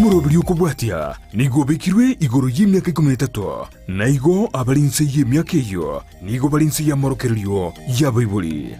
Omoroberi okobwatia nigo obekirwe igoro y'emiaka ikomi na etato, na igo abare inse y'emiaka eyio nigo bare inse y'amorokererio y'abaibori.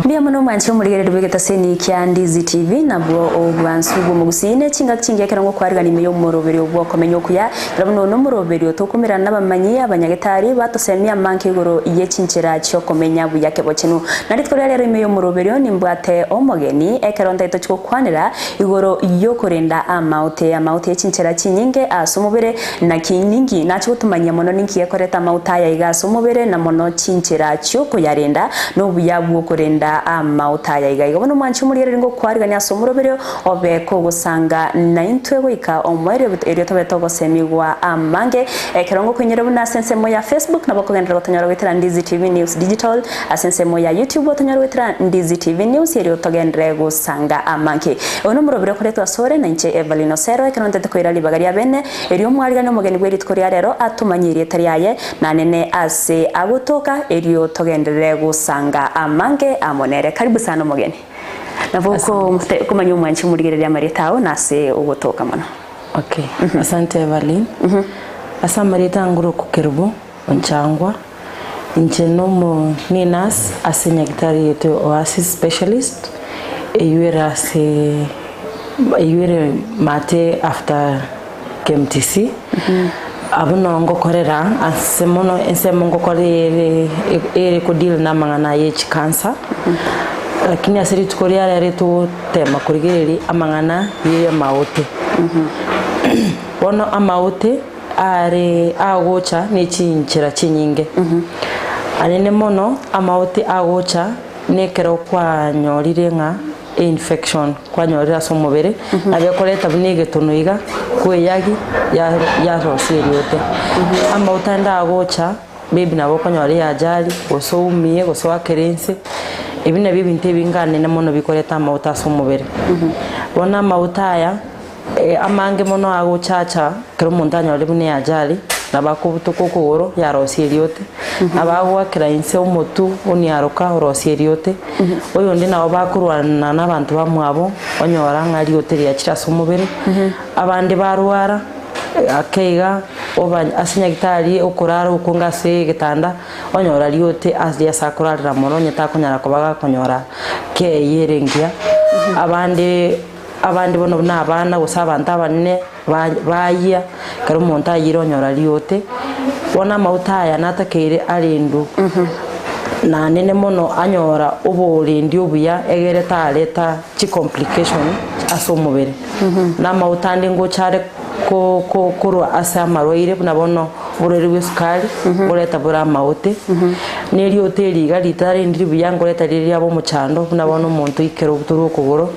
Mbuya mono omwanche omorigereria bw'egetaseni kia Ndizi TV nabwo obwansu bw'omogusii ne chingaki chingiya ekero ngokwarigania ime y'omoroberio bw'okomenya okuya Ere buna nomoroberio tokomerana nabamanyi abanyagetari batosemia amanke igoro ye chinchera chi'okomenya buya kebochenu. Na rituko ria rero ime y'omoroberio nimbwate omogeni ekero ntaete tochia gokwanera igoro y'okorenda amaote, amaote ye chinchera chinyinge ase omobere, naki ninki nachia gotomanyia mono ninki gekoreta amaote aya iga ase omobere na mono chinchera chi'okoyarenda na obuya bw'okorenda amaote aya iga. Igo bono mwanche omorigereria ngokwarigania ase omoroberio Obe kogosanga naintwe goika omoerio, erio tobe togosemigwa amange. Ekero ngokoinyora buna ase ensemo ya Facebook nabo okogenderera gotonyora goetera Ndizi TV News Digital, ase ensemo ya YouTube otonyore goetera Ndizi TV News erio togenderere gosanga amange. Oyo nomoroberi okoretwa asore nainche Evelyn Osero ekero ntete koira ribaga ria bene, erio omwarigani omogeni bwe rituko ria rero atomanye erieta riaye nanene ase agotoka erio togenderere gosanga amange amo nere. Karibu sana omogeni. Nabo okomanya omwanchi omorigereria amarieta ao na ase ogotoka mono. Okay, asante Evelyn. Ase amarieta angure okokerubo, Onchangwa, inche nomo ne nurse ase nyagitari yaito ya Oasis Specialist, eywo ere ase eywo ere maate after KMTC. Abwo noo ngokorera ase mono ensemo ngokora ere ere kodeal na amang'ana aya echikansa, lakini ase rituko ria rero togotema korigereria amang'ana ya amaote. Bono amaote are agocha ne chinchera chinyinge, anene mono amaote agocha na ekero kwanyorire ng'a einfection kwanyorire ase omobere, nabo ekoreta buna egetono iga, kweyagi ya- yarosia eriote. Amauta ande agocha, maybe nabo okonyora eajali, gose oumie, gose oakere inse, ebi nabio ebinto ebinge anene mono bikoreta amauta ase omobere. Bono amauta aya, amange mono agochacha ekero omonto anyorire buna eajali, nabo akobutoka okogoro yarosia eriote, nabo agoakera inse omotwe oniaroka orosie eriote, oyonde nabo bakorwana na abanto bamwabo onyora ng'a riote riachire ase omobere, abande barwara ake iga oba ase nyagetari okorara okonge ase egetanda onyora riote ase ase akorarera mono onye takonyara koba gakonyora care eywo ere engiya, abande. Abande bono buna abana gose abanto abanene bayia, ekero omonto ayire onyora riote, bono amauta aya natakeire arendwe nanene mono anyora oborendi obuya egere tareta chicomplication ase omobere. Na amauta ande ngocha are korwa ase amarwaire buna bono oborwaire bwa esukari nkoreta bore amaote, na eriote eri iga ritarendiri buya nkoreta rire riaba omochando buna bono omonto oikere obutorwe okogoro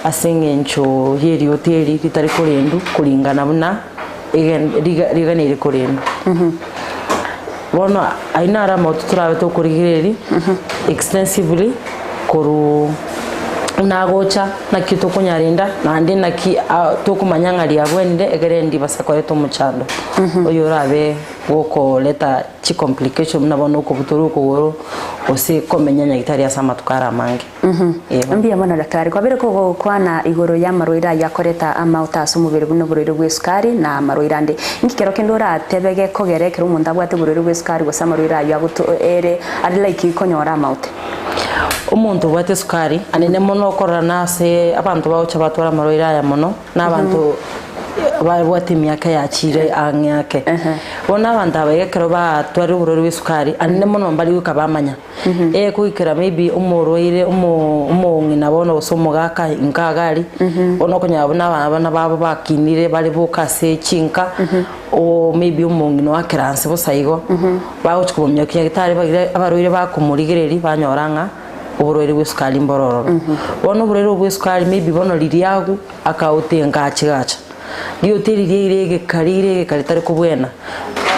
ase eng'encho ya eriote eri ritari korendwa koringana buna egen riga riganeire korendwa. Bono ayio naro amaote torabe tokorigereria extensively korwa buna agocha. Naki tokonyarenda, naende naki tokomanya ng'a riabwenire egere ndibasa koreta omochando oyo orabe gokoreta chicomplication buna bono okobutorwa okogoro gose komenya nyagitari ase amatuko are amange. Eba. Mbuya mono daktari. Kwabere kogokwana igoro y'amarwaire ayio akoreta amauta ase omobere buna oborwaire bw'esukari na amarwaire ande. Inki kero kende oratebe gekogera ekero omonto abwate oborwaire bw'esukari gose amarwaire ayio agoto ere are like konyora amaute? Omonto obwate esukari anene mono okorora nase abanto bagocha batwara amarwaire aya mono, na abanto babwate emiaka yachire ang'e ake. Bono abanto aba iga ekero batwarire oborwaire bwa esukari, anene mono mbari goika bamanya. Egoikera maybe omorwaire omo omong'ina bono gose omogaka inka iga aria, bono okonyora buna abana babo bakinire bare boka ase chinka. Oo maybe omong'ina oakera nse bosa igo, bagochia komominyokia nyagetari bagire abarwaire bakomorigereria banyora ng'a oborwaire bwa esukari mboro ororo. Bono oborwaire obo bwa esukari maybe bono riria agwo akaotenga achigacha, riote riria eire egeka riire egeka ritari kobwena.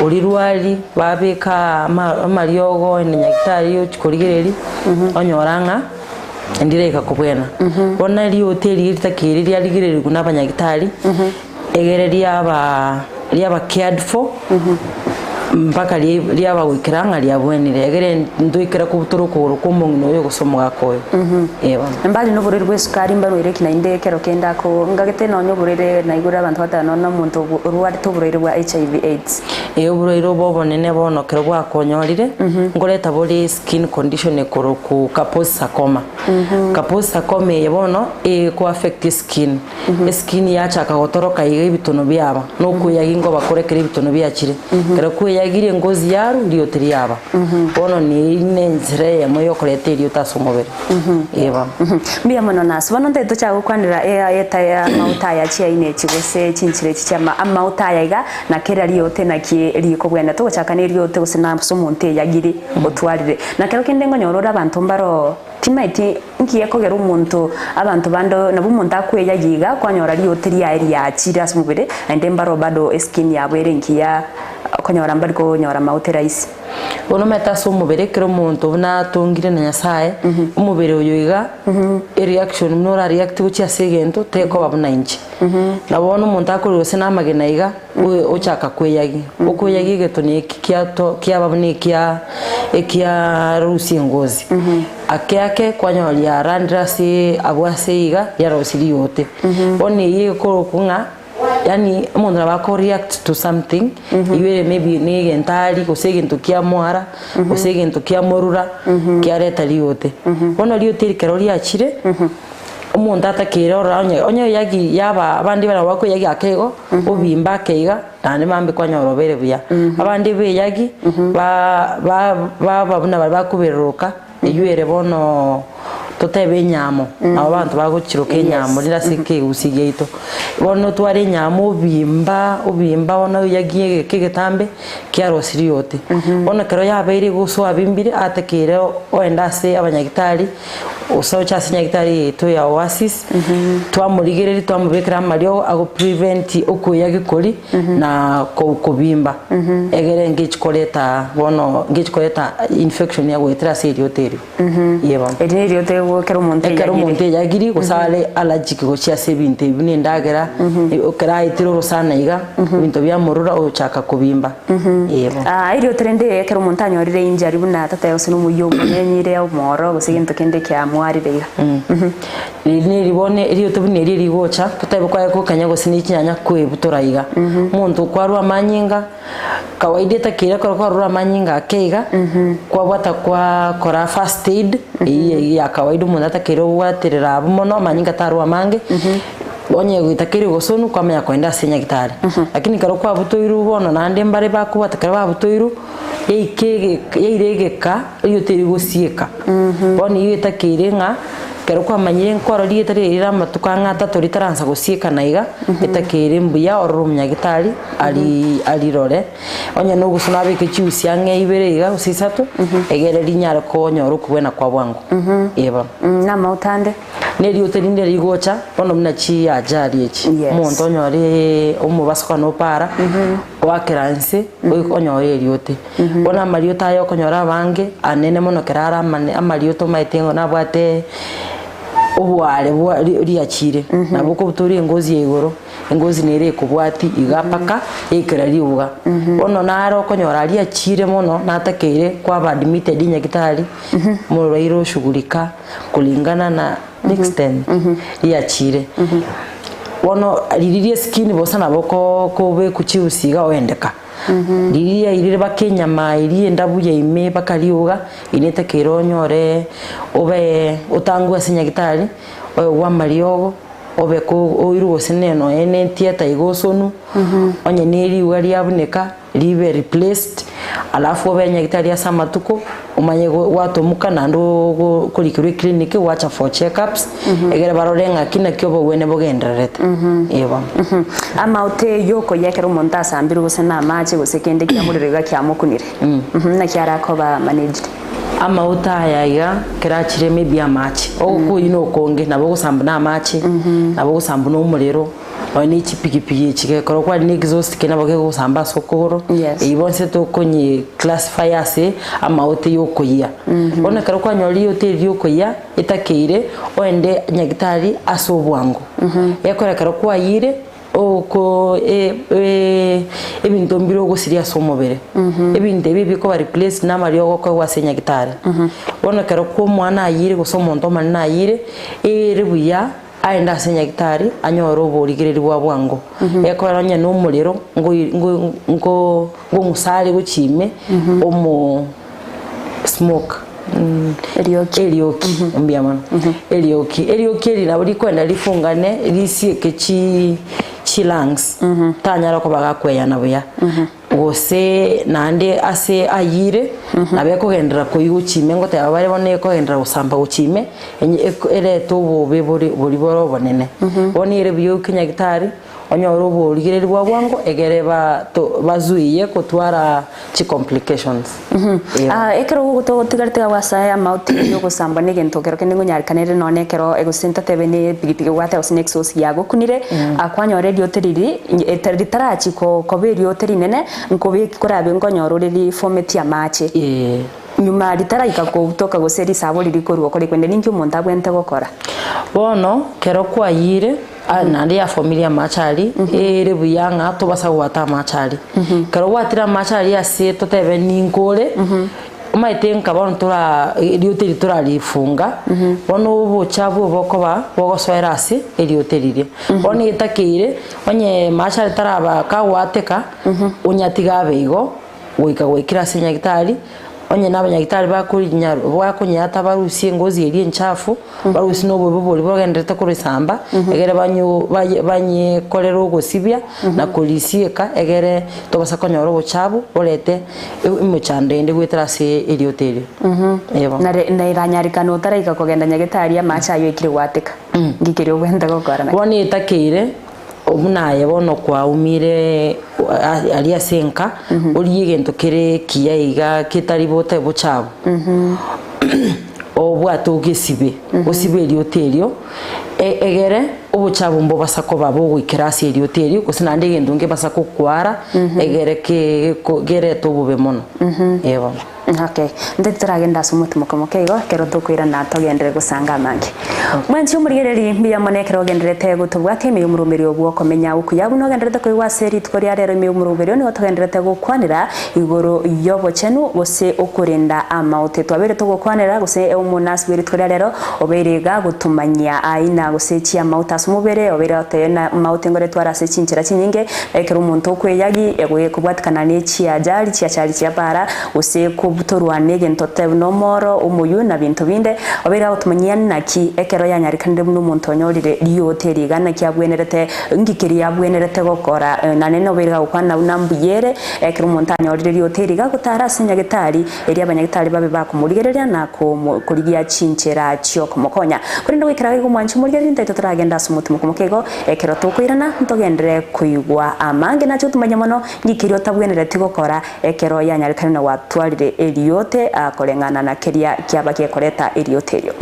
Orirwari babeka amariogo ende nyagetari ochia korigereria onyora ng'a ndiraika kobwena. Bono eriote eria ritakeire riarigererigwe na abanyagitari egere riaba riaba cared for mpaka riaba goikera ng'a riabwenire egere ntoikere kobutora okogoro kwa omong'ina oyo gose omogaka oyo. Ee bono. Mbari noborwaire bwa esukari mbarwaire eki naende ekero kende ako ngagete nonya oborwaire naigure abanto bateba nonya omonto orwarete oborwaire bwa HIV AIDS. Ee oborwaire obo obonene bono ekero bwakonyorire nkoreta bore skin condition ekorokwa Kaposi sarcoma. Kaposi sarcoma eye bono ego affect eskin, eskin yachaka gotoroka iga ebitono biaba na okoeyagia nkoba kore ekero ebitono biachire. Ekero kweyagirie engozi yarwa riote riaba. Bono ne enchera eyemo yokoreta eriote ase omobere. Ee bono. Mbuya mono nase bono ntari tochaka gokwanera eta amauta aya chiaina echi gose chinchera echi chia amauta aya iga na kera riote naki rikobwena togochaka ne riote gose nase omonto eyagire otwarire. Na kero kende nkonyora ore abanto mbaro timaeti nki gekogera omonto abanto bande nabo omonto akweyagia iga kwanyora riote riaye riachire ase omobere naende mbaro bado eskin yabo ere engiya okonyora mbari konyora amaute rahisi. Bono omanyete ase omobere ekero omonto buna atongire na Nyasaye, omobere oyo iga, ereaction buna ora react gochia ase egento tekoba buna inche. Na bono omonto akorwa gose na amagena iga, ochaka kweyagia, okoeyagia egetoni eki kiato kiaba buna ekia ekiarusia engozi. Ake ake kwanyora riarandire ase abwo ase iga, riarosia riote. Bono eyio ekorokwa ng'a Yaani omonto nabo ako react to something, eywo ere maybe na egento aria gose egento kiamoara, gose egento kiamorura, kiareta riote. Bono riote eri ekero riachire, omonto atakeire orora onye onye oyagi yaba abande nabo bakoeyagia ake igo, obimba ake iga, naende mambia kwanyora obeire buya. Abande beyagi, ba ba baba buna baria bakoberoroka. Eyio ere bono totebe enyamo, nabo abanto bagochiroka enyamo rire ase ekegusii giaito. Bono otware enyamo obimba obimba bono oyagie egeka egetambe kiarosirie riote. Bono ekero yabeire gose oabimbire atekeire oende ase abanyagitari gose oche ase nyagitari yaito ya Oasis, twamorigereria twamobekera amariogo ago prevent okoeyagia koria na kobimba egere ngechi koreta bono ngechi koreta infection ya goetera ase erioto erio Ee bono. Eri nerioto ekero omonto Ekero eyagire. omonto eyagiri gose are allergic gochia ase ebinto ebi buna endagera, ekero aetire orosana iga, ebinto biamorura ogochaka kobimba. Ee bono. Ah, erioto rende ekero omonto anyorire injury buna totebe gose nomoyio omonyenyire omoro gose egento kende kiamwarire iga. Eri neri bono erioto buna eri erigocha, totabe kwaye gokanya gose ne chinyanya koebutora iga. Omonto kwarwa amanyinga, kawaida etakeire ekero kwarure amanyinga ake iga, kwabwata kwakora first aid, eywo eywo ya kawaida omonto atakeire obwaterera abwo mono amanyinga tarwa amange, onye goitakeire gosonwa kwamanya kogenda ase nyagitari. Lakini ekero kwabutoirwe bono naende mbare bakobwata ekero babutoirwe, yaika egeka yaira egeka, erioto eri gosieka. Bono eywo etakeire ng'a. Ekero kwamanyire nkoro rieta riaye rire amatuko ang'e atato ritaransa gosiekana iga, etakeire mbuya orore omonyagitari ari arirore, onye nogosuna abeke chiusi ang'e ibere iga gose isato, egere rinyare konyora okobwena kwa bwango. Ee bono. Namauta ande. Neriote rinde rigocha, bono buna chiajali echi, Yes. omonto onyore omobasokano opara, oakera nse, onyore eriote. Bono amarioto aya okonyora abange anene mono ekero are amane amarioto omanyete ng'a nabwate oboare bwa ri riachire nabo okobutora engozi ya igoro, engozi nere ekobwati iga mpaka yaikera riuga. Bono naro okonyora aria achire mono natakeire kwaba admitted nyagitari, omorwaire oshughulika kulingana na the extent riachire. Bono riria ria eskin bosa nabo oko okobekwa chiusi iga oendeka. Riria riairire baka enyama eria endabu yaime baka rioga, inetakeire onyore obe otangwe ase nyagitari, oegwe amariogo, obe ko oirwe gose ne nonya ne etieta iga osonwe, onye ne riuga riabuneka ribe replaced, alafu obe nyagitari ase amatuko, omanye go gwatomoka naende ogo okorikerwa eclinic gwacha for check ups, egere barore ng'aki naki obogwene bogendererete, ee bono. Amaote yokoyia ekero omonto asambirwe gose na amache gose kende kiamorero iga kiamokunire, naki arakoba managed? Amauta aya iga ekero achire maybe amache, ogokoyia na okonge, nabo ogosamba na amache, nabo ogosamba na omorero. Nonya ne chipikipiki echi gekero kware na exhaust kende nabo kegosamba ase okogoro, Yes. eywo bonsi tokonye classify ase amaote ya okoyia. Bono ekero kwanyorire riote eri ria okoyia, etakeire oende nyagitari ase obwango. Gekogera ekero kwayire, oko e- e- ebinto mbire ogosiria ase omobere. Ebinto ebi bikoba replaced na amariogo okoegwa ase nyagitari. Bono ekero kwa omwana ayire gose omonto omonene ayire, ere buya aende ase nyagitari anyore oborigereri bwa bwango. Ekero onye na omorero ngoi ngo ngo ngong'usa are gochia ime omo smoke Erioki. erioki mbuya mono erioki erioki eri nabo rikoenda rifungane risieke chi chilungs tanyara koba gakweyana buya. Gose naende ase ayire, nabo ekogenderera koigwa gochia ime, ngoteba bare bono ekogenderera gosamba gochia ime, enye eko erete obobe bore boria bore obonene. Bono ere buya oike nyagitari, onyore oborigereri bwa bwango egere ba to bazuiye kotwara chicomplications. Eeh. Ah, ekero gotogotigarete agwo ase amauti ya ogosambwa na egento kero kende ngonyarekanere nonye ekero gose ntatebe ne epigipigi obwate gose ne exhaust yagokunire, ah kwanyora eriote riria ritarachi koba eriote rinene, nkobeki korabe nkonyora ore rifometi amache. Nyuma ritaraika kobutoka gose risabo riria rikorwa okore kwende ninki omonto abwenerete gokora? Bono kero kwayire naende yafomirie amache aria, ere buya ng'a tobasa goata amache aria. Kero gwatire amache aria ase totebe ninko ore, omanyete nka bono tora eriote eri torarifunga, bono obochafu obo bokoba bogosoera ase eriote riria. Bono etakeire, onye mache aria taraba kagoateka, onyatiga abe igo. Goika gwaikire ase nyagitari, onye nabanyagitari bakorinya bakonyeata barusie engozi eria enchafu, barusie na obobe boria bogenderete korisamba, egere banyo baye banyekorere ogosibia na korisieka egere tobasa konyora obochafu borete emechando ende goetera ase erioto erio. Ebo. Nare nairanyarikana otaraika kogenda nyagetari amache aywo aikire goateka, nki keria obwenerete gokora naki? Bono etakeire. Buna aye bono kwaumire aria ase enka, orie egento kere ekiya iga ketari bote bochabu, obwate ogesibe, osibe erioto erio, egere obochabu mbobasa koba bogoikera ase erioto erio, gose naende egento nkebasa kokwara, egere ke kerete obobe mono, eh bono. Okay, intwe titoragenda ase omotimoke moke igo, ekero tokoirana togenderere gosanga amange. Mwensi omorigereria, mbuya mono ekero ogendererete gotobwatia ime y'omoroberio bw'okomenya okuya buna ogendererete koigwa ase rituko ria rero ime y'omoroberio nigo togendererete gokwanera igoro y'obochenu gose okorenda amaote. Twabeire togokwanera gose omonasi bwe rituko ria rero obeire iga gotomanyia aina gose chiamaote ase omobere, obeire gotebia ng'a amaote ngoretwe are ase chinchera chinyinge, Ekero omonto okweyagi kobwatikana ne chiajari, chiachari chia bara, gose kobutorwa negento te buna omoro, omoyio, na binto binde, obeire agotomanyia naki ekero yanyarekanire buna omonto onyorire riote riga naki abwenerete, nki keria abwenerete gokora. Naende nobeire gagokwana buna mbuya ere, ekero omonto anyorire riote riga gotara ase nyagetari, erio abanyagetari babe bakomorigereria na korigia chinchera chiokomokonya. Korende goikera iga omwanchi omorigereria ntaito toragende ase omotimoku moke igo, Ekero tokoirana, ntogenderere koigwa amange nache gotumanya mono nki keria otabwenereti gokora ekero yanyarekane na gwatwarire eriote koreng'ana na keria kiaba gekoreta eriote erio.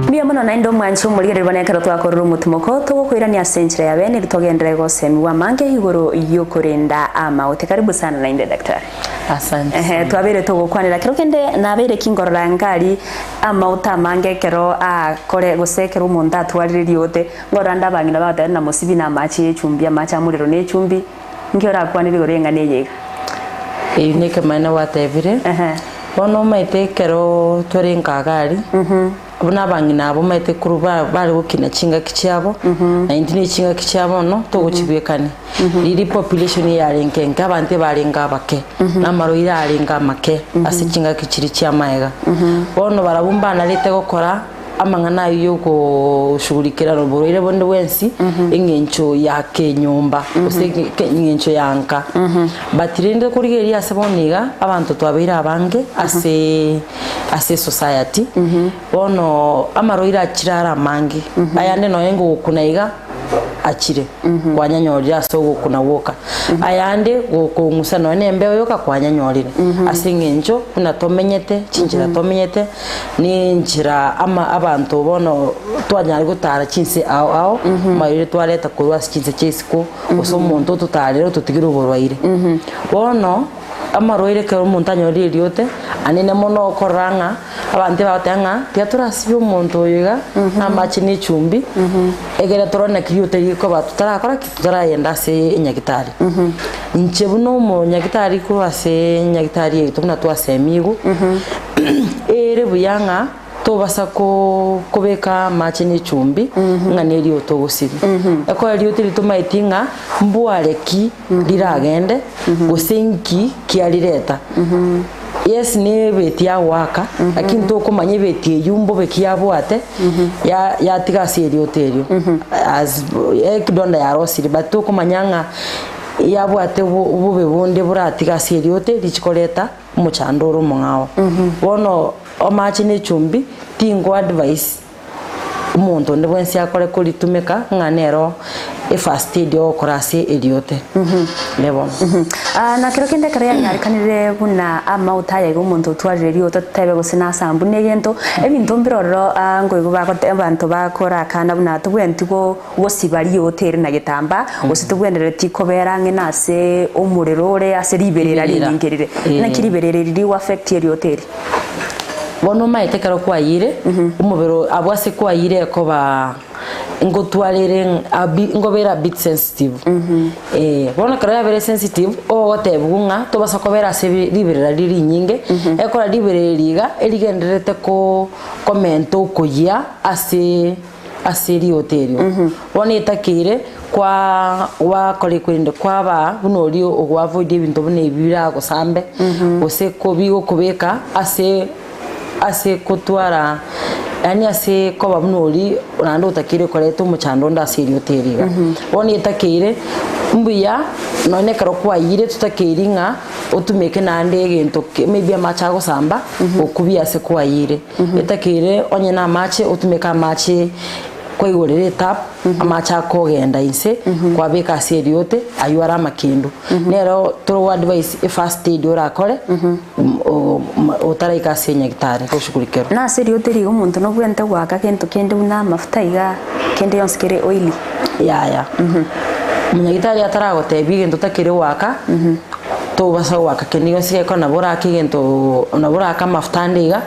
Mbuya mono naende omwanche omorigereria buna ekero twakorire omotimoko, togokoirania ase enchera ya bene erio togenderere gosemigwa amange igoro y'okorenda amaote. Karibu sana naende daktari. Asante Ehe, sana. twabeire togokwanera kero kende nabeire ki nkorora nkari amaote amange ekero akore gose ekero omonto atwarire riote, nkorora nde abang'ina bagoteba na mosibi na amache ya echumbi, amache amorero na echumbi, nki orakwanere igoro y'eng'ana eye iga? Eyio nekemaene gwatebire, Ehe. bono omanyete ekero tore nka iga aria, Buna abang'ina abwo omanyete korwa ba bare gokina chingaki chiabo, na intwe ne chingaki chia bono togochibwekania. Riria population eyarenge enke, abanto ebarenge abake, na amarwaire arenge amake ase chingaki chiria chia amaega. Bono barabwo mbanarete gokora amang'ana ayio ya okoshughulikera oborwaire bonde bwensi, eng'encho ya kenyomba gose eng'encho ya nka. But rende korigereria ase bono iga, abanto twabeire abange ase ase esociety, bono amarwaire achire are amange, ayande nonya ngogokuna iga achire, kwanyanyorire ase ogokuna gwoka, ayande gokong'usa nonya na embeo yoka kwanyanyorire, ase eng'encho buna tomenyete, chinchera tomenyete, na enchera ama abanto bono twanyare gotara chinse ao ao, amarwaire twareta korwa ase chinse chia isiko, gose omonto ototarire ototigire oborwaire. Bono. Amarwaire ekero omonto anyorire eriote, anene mono okorora ng'a abanto ebagoteba ng'a tiga torasibie omonto oyo iga na amache na echumbi, egere torore naki riote rikoba totarakora ki? Totaragenda ase enyagitari. Inche buna omonyagitari korwa ase enyagitari yaito buna twasemigwe, ere buya ng'a. Tobasa kobeka amache ne echumbi ng'a nerioto ogosibia. Ekero erioto riria tomaeti ng'a mbware ki riragende gose inki kiarireta. Yes ne ebeti yagoaka lakini tokomanya ebeti eywo mbobe ki yabwate yatiga ase erioto erio as ekidonda yarosire but tokomanya ng'a yabwate obobe bonde boratiga ase erioto richi koreta omochando ore omong'ao. Bono amache na echumbi tingo advise omonto onde bwensi akore koritumeka ng'a nero efirst aid ogokora ase eriote. Ere bono. Na kero kende ekero yanyarekanire buna amauta aya iga omonto otwarire eriote totebe gose nasambu na egento, ebinto mbire ororo nkoigwa bagote abanto bakorakana buna tobwenereti go. Gosiba riote ere na getambaa, gose tobwenereti kobera ang'e nase omorero ore ase riberera Riberera. rinyinge rire. Eh. Naki riberera eri rigo affect eriote eri? Bono omanyete ekero kwayire, omobere oo abwo ase kwayire ekoba ngotwarere ng'a abi ngobera a bit sensitive. Eh, bono ekero yabere sensitive, ogotebiwa ng'a tobasa kobera ase ebi riberera rire rinyinge, ekora riberera eri iga, erigendererete ko komenta okoyia ase. ase erioto erio. Bono etakeire kwa gwakora ekorende kwaba buna oria ogoavoid ebinto buna ebi biragosambe, gose ko bigokobeka ase ase kotwara yaani ase koba buna oria naende otakeire koreta omochando onde ase erioto erio iga. Bono etakeire mbuya nonye ekero kwayire totakeiri ng'a otumeke naende egento maybe amache agosamba okubie ase kwayire. Etakeire onye namache otumeke amache kwaigorera etap amache akogenda inse kwabeka ase eriote aywo are amakendu. Nero toro advise efirst aid orakore otaraika ase enyagitari goshughulikerwa. Nase eriote riga omonto nobwenerete goaka gento kende buna amafuta iga kende yonsi kere oily. Yaya. Omonyagitari ataragotebia egento otakeire goaka, tobasa goaka kende gionsi gekora nabo orake egento nabo orake amafuta ande iga,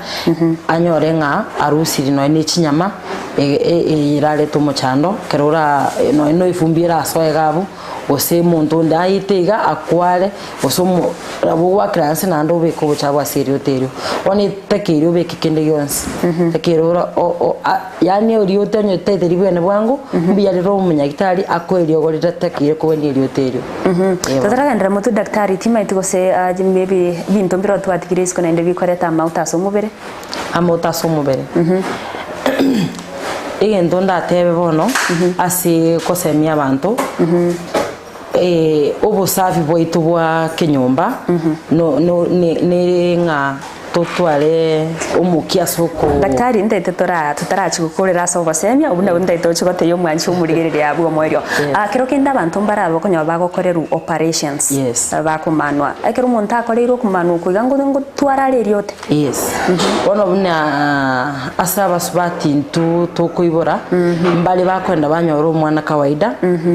anyore ng'a arusiri nonya ne chinyama erarete omochando ekero ora nonya na efumbi erasoe iga abwo, gose omonto onde aete iga akware, gose omo nabo ogoakera nse naende obeke obochafu ase erioto erio. Bono etakeire obeke kende gionsi, etakeire ora o- o a yaani erioto onye otaete ribwene bwango, mbuya rire omonyagitari akoe eriogo ritakeire kogwenia erioto erio. Eeh. Totaragenderera motwe daktari, timaeti gose maybe ebinto mbire twatigire isiko naende bikoreta amauta ase omobere. Amauta ase omobere. Egento ndatebe bono ase gosemia abanto, obosafi bwaito bwa kenyomba no no ne nere ng'a totware omokia ase oko. Daktari ntaete tora totarachia gokorera ase obosemia obwo nabwo ntaete oche gotebia omwanchi omorigereria abwo omoerio. Yes. Ah, kero kende abanto mbarabe okonyora bagokorerwa operations, Yes. bakomanwa. Ekero omonto akoreirwe okomanwa okwo iga ngo ngotwara are eriote. Yes. Bono buna ase abasubati intwe tokoibora, mbare bakoenda banyora omwana kawaida,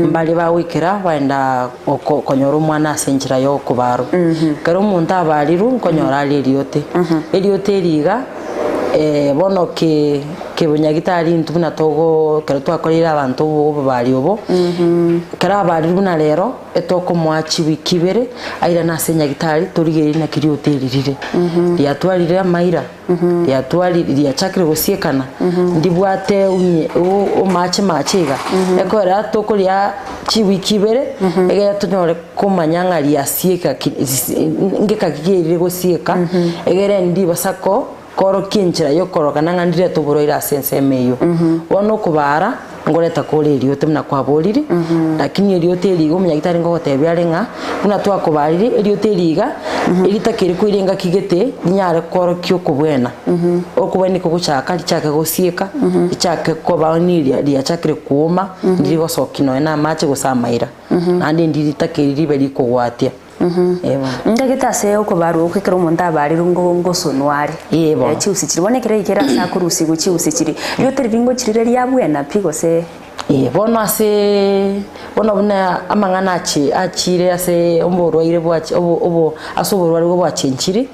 mbare bagoikera baenda oko konyora omwana ase enchera ya okobarwa. Ekero omonto abarirwe nkonyora are eriote. Eriote eri iga, Bono ki kebonyagitari intwe buna togo ekero twakoreire abanto obo obobari obo, ekero abarirwe buna rero, etokomoa chiwiki ibere, airane ase enyagitari torigererie naki riote eri rire. Riatwarire amaira, riatwari riachakire gosiekana, ndibwate onye o omache mache iga, ekogera tokoria chiwiki ibere, egere tonyore komanya ng'a riasieka ki ngeka ki kerire gosieka, egere ndibasa ko koorokia enchera y'okorokana ng'a ndirete oborwaire ase ensemo eyio. Bono okobara, ngoreta kore eriote buna kwaborire, lakini eriote eri iga omonyagitari ngogotebia are ng'a, buna twakobarire, eriote eri iga, eritakeire koira engaki gete, rinyare koorokia okobwena. Okobwena niko gochaka, richake gosieka, richake koba niria riachakire kooma, ndiri gosokia nonya na amache gose amaira. Naende ndiritakeri ribe rikogwatia. Ee bono. Ndagete ase okobarwa okwo ekero omonto abarirwe ngo ngosonwa are. Ee bono. Eh, chiusi chiria. Bono ekero ekere ase akorusigwa chiusi chiria, riote riria ngochirire riabwena pi gose? Ee, bono ase bono buna amang'ana achi achire ase oborwaire bwachi obo obo ase oborwaire bwachenchiri,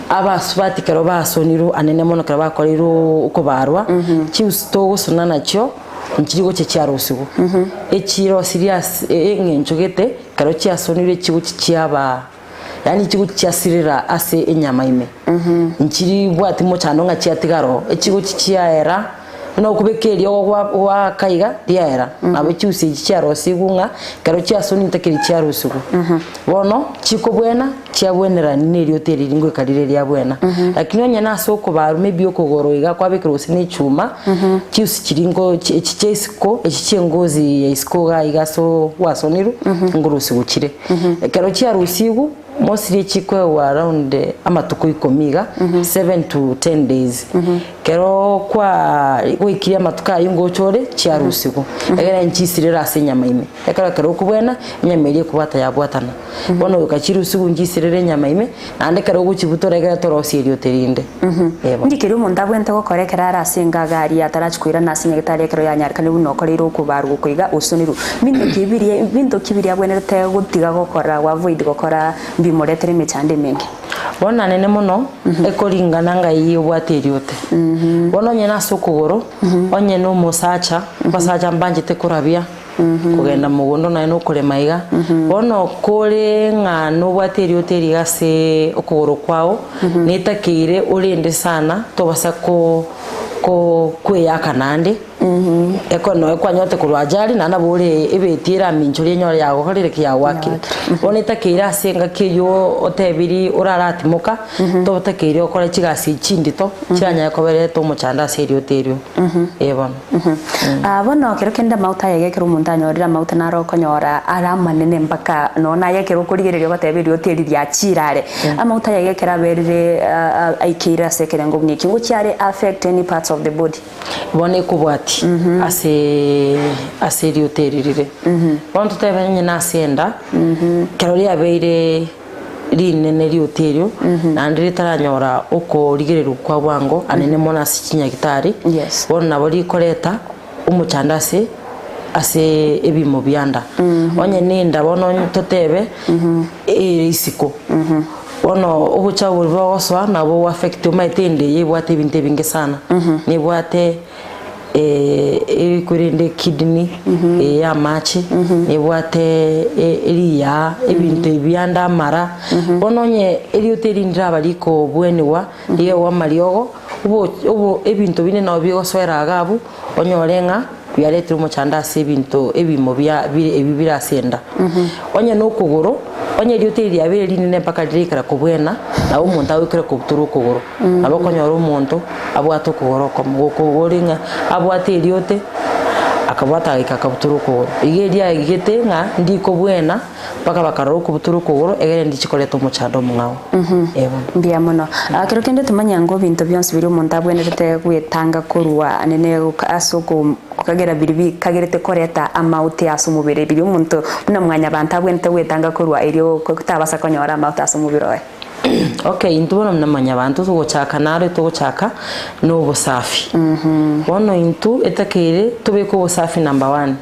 abasubati ekero basonirwe anene mono ekero bakoreirwe okobarwa, chiusi togosona nachio. Nchiri gochia chiarosigwa, echirosirie ase eng'encho gete, ekero chiasonirwe chigochia chiaba yaani chigochia chiasirera ase enyama ime. Nchiribwati mochando ng'a chiatigara oo, echigochia chiaera, buna okobeka eriogo gwa gwaaka iga, riaera. Nabo chiusi echi chiarosigwe ng'a ekero chiasonirwe ntakeri chiarosigwa. Bono, chikobwena, chiabwenerani na erioto eri ngoika rire riabwena. Lakini onye nase okobarwa maybe okogoro iga kwabekerwa gose na echuma, chiusi chiria nko echi chia isiko, echi chia engozi ya isiko iga iga ase gwasonirwe, ngorusigwa chire. Ekero chiarusigwe, mostly echikoegwa around amatuko ikomi iga, 7 to 10 days. Ekero kwa gwaikire amatuko ayio ngocha ore, chiarusigwa, egere nchisirere ase enyama ime. Ekero ekero okobwena, enyama eria ekobwata yabwatana. Bono goika chirusigwe nchisirere enyama ime, naende ekero ogochibutora ekero torosie eriote rinde. Ee bono. Inki keria omonto abwenerete gokora ekero are ase engaga aria atarachia koirana ase nyagetari ekero yanyarekanire buna okoreire okobarwa oko iga osonirwe? Mbinto ki biria mbinto ki biria abwenerete gotiga gokora go avoid gokora mbimoretere emechando emenge? Bono anene mono, ekoringana ng'ai obwate eriote. Bono onye nase okogoro, onye na omosacha, abasacha mbanchete korabia, kogenda mogondo naye nokorema iga. Bono kore ng'a nobwate eriote eri iga ase okogoro kwao, netakeire orende sana tobasa ko ko kweyaka naende, eko noe kwanyorete korwa ajali naende nabo ore ebeti eraminchorie enyore yagokorire ki yagoakire. Bono etakeire ase engaki eywo otebiri oraratimoka, totakeire okore chigasi echi chindito, chiranyare kobereta omochando ase eriote erio. Ee bono. Ah, bono ekero kende amauta aya iga ekero omonto anyorire amauta naro okonyora are amanene mpaka nonya naye ekero okorigereria ogoteba eriote eri riachire are. Amauta aya iga ekero aberire aikeire ase ekerengo buna ekio, ngochia are affect any parts of the body? Bono ekobwatia ase ase eriote eri rire. Bono totebe onye nase enda, ekero riabeire rinene riote erio, naende ritaranyora okorigererwa kwa bwango anene mono ase chinyagitari, Yes. bono nabo rikoreta omochando ase ase ebimo bia nda. Onye na enda bono onye totebe, ere isiko, bono obochafu boria bogosoa nabo boaffect omanyete enda eye ebwate ebinto ebinge sana, nebwate Ekorende ekidney eye ya amache, nebwate eriyaa, ebinto ebi ande amara, bono onye eriote eri ndiraba rikobweniwa, riegwe amariogo, obo obo ebinto binde nabo bigosoera iga abwo, onyore ng'a biaretire omochando ase ebinto ebimo bia bire ebi bire ase enda. Onye na okogoro, onye eriote eri riabeire rinene mpaka riraikera kobwena, nabo omonto agoikera kobutorwa okogoro. Nabo okonyora omonto abwate okogoro okomo, gokogori ng'a abwate eriote, akabwata agaika akabutora okogoro. Iga eria aigete ng'a ndikobwena mpaka bakarora okobutora okogoro egere ndiche koreta omochando omong'ao. Ee bono. Mbuya mono. Ah, kero kende tomanye ango ebinto bionsi biria omonto abwenerete gwetanga korwa nene ase oko kogera biria bikagerete koreta amaute ase omobere, biria omonto buna mwanyabanto abwenerete gwetanga korwa erio tabasa konyora amaute ase omobere oye. Okay, intwe bono buna mwanyabanto togochaka naro togochaka na obosafi. Bono intwe etakeire tobeke obosafi number one.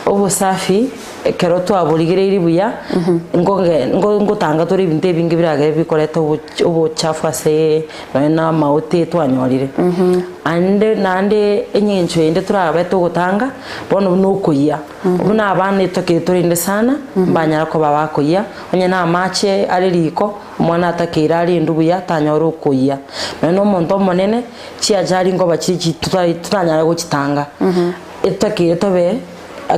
Obosafi. Ekero twaborigereirie buya, nkonge nko ngotanga tore ebinto ebinge biragere bikoreta oboch obochafu ase nonye na amaote twanyorire. Ande naende eng'encho ende torabe togotanga, bono buna okoyia, buna abana etokire torende sana, mbanyara koba bakoyia, onye na amache are riko, omwana atakeire arendwe buya tanyora okoyia. Nonye na omonto omonene, chiachari nkoba chire chi totai totanyara gochitanga, etotakeire tobe.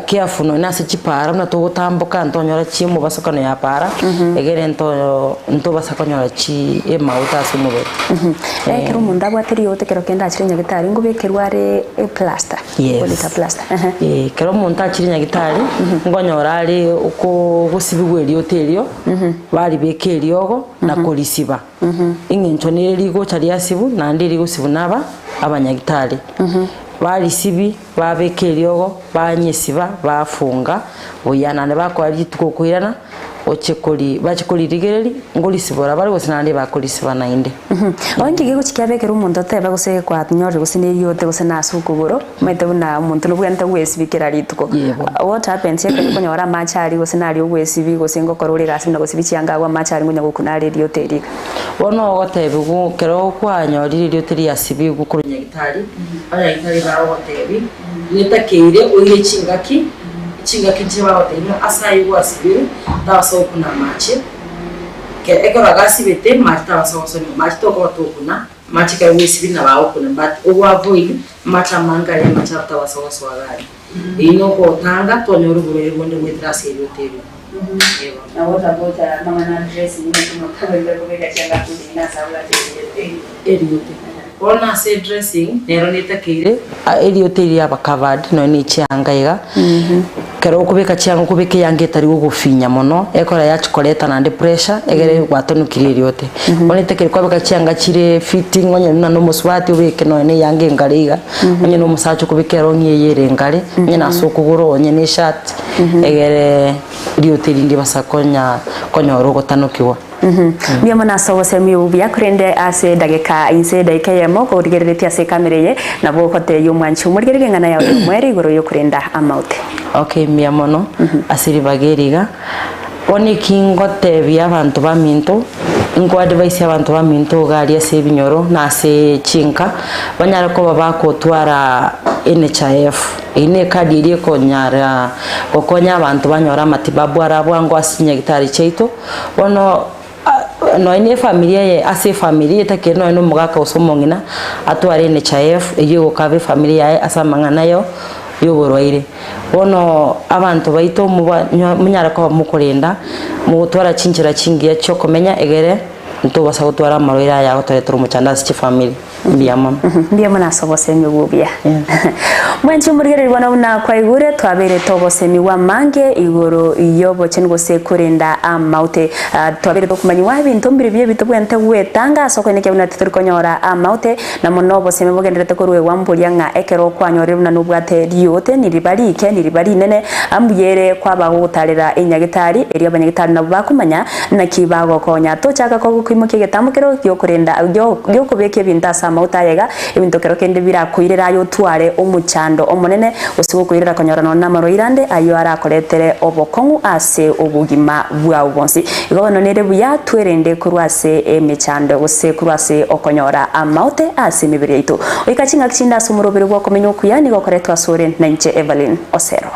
Careful nonya ase chipaara buna togotamboka ntonyora chiemobasokano ya paara egere nto ntobasa konyora chi emauta ase omobere. Ekero omonto abwate riote ekero kende achire nyagetari ngobekerwa are eplaster Yes. koreta plaster ehe. Eh, ekero omonto achire nyagetari nkonyora are oko gosibigwa eriote erio baribeka eriogo na korisiba eng'encho nere rigocha riasibu naende rigosibu naba abanyagitari barisibi Babeka eriogo, banyesiba, bafunga buya, naende bakoa rituko okoirana, oche kori bache koririgereria, ngorisibora bare gose naende bakorisiba naende. Onye gegochi kiabekera omonto otebe gose kwanyorire gose neriote gose nase okogoro, omanyete buna omonto nobwenerete gwesibia kera rituko. Yebo. What happens ekero okonyora amache aria gose naria ogwesibia gose ngokora ore egasi buna gosibia chianga agwo amache aria ngonya gokuna are eriote eria iga. Bono ogotebigwa ekero kwanyorire eriote riasibigwe korwa nyagitari, Abanyagitari bagogotebi, Netakeire oire chingaki, chingaki nchire bagotebi ng'a ase ayio gwasibire tabasa gokuna amache, ke ekero agasibete mache tabasa gosonigwa, mache tokoba tokuna, mache ekero gwesibire nabo agokuna but ogo avoid amache amange aria amachafu tabasa gosoa iga aria. Eyio nogotanga tonyore oborwaire bonde goetera ase eriote erio. Eeh. Na what about amang'ana a dressing naki omonto abwenerete kobeka chianga akundire ase abwate eriote? Eriote. Bono ase edressing nero netakeire eriote eria yaba covered nonya ne chianga iga, ekero okobeka chianga okobeka eyanga etari gogofinya mono ekora yachi koreta naende pressure egere gwatonokirie eriote. Bono etakeire kwabeka chianga chire fitting onye buna na omosubati obeke nonya na eyanga engare iga, onye na omosacha okobeka erong'i eye ere engare, onye na ase okogoro onye na eshati egere riote rinde basa konya konyora ogotanokigwa. Mbuya mono ase obosemi obo buya, korende ase edageka inse edaika eyemo korigereretie ase ekamera eye, nabo ogotebia omwanchi omorigererie eng'ana yao y'omoerio igoro y'okorenda amaote. Okay mbuya mono ase ribaga eri iga. Bono eki ngotebia abanto baminto, nko advise abanto baminto iga aria ase ebinyoro na ase chinka, banyare koba bagotwara NHIF. Eyio ne ekadi eria ekonyara gokonya abanto banyore amatibabu ara bwango ase chinyagitari chiaito. Bono nonya ne efamiri eye ase efamiri etakeire nonya na omogaka gose omong'ina atware NHIF eyio egokaba efamiri yaye ase amang'ana yo yoborwaire. Bono abanto baito moba monyare koba mokorenda mogotwara chinchera chingiya chiokomenya egere ntobasa gotwara amarwaire aya agotoretera omochando ase chifamiri. Mbuya mono. Mbuya mono ase obosemi obwo obuya. Mwenchi omorigereria bono buna kwaigure twabeire togosemigwa amange igoro y'obochenu gose korenda amaute. Ah, twabeire tokomanyiwa ebinto mbire biya ebi tobwenerete gwetanga ase okoenekia buna titori konyora amaute, na mono obosemi bogendererete koruegwa mboria ng'a ekero kwanyorire buna nobwate riote niriba rike niriba rinene, mbuya ere kwaba gogotarera enyagetari, erio abanyagitari nabwo bakomanya Naki bagokonya tochaka koimokia egetambo kero gi'okorenda gi'okobeka ebinto ase amauta aye iga, ebinto kero kende birakoirere aye otware omochando omonene, gose gokoirera konyora nonya namarwaire ande ayio arakoretere obokong'u ase obogima bwao bwonsi. Igo bono nere buya twerende korwa ase emechando gose korwa ase okonyora amaote ase emebere yaito. Goika chingaki chinde ase omoroberi bw'okomenya okuya nigo okoretwa asore nainche Evelyn Osero.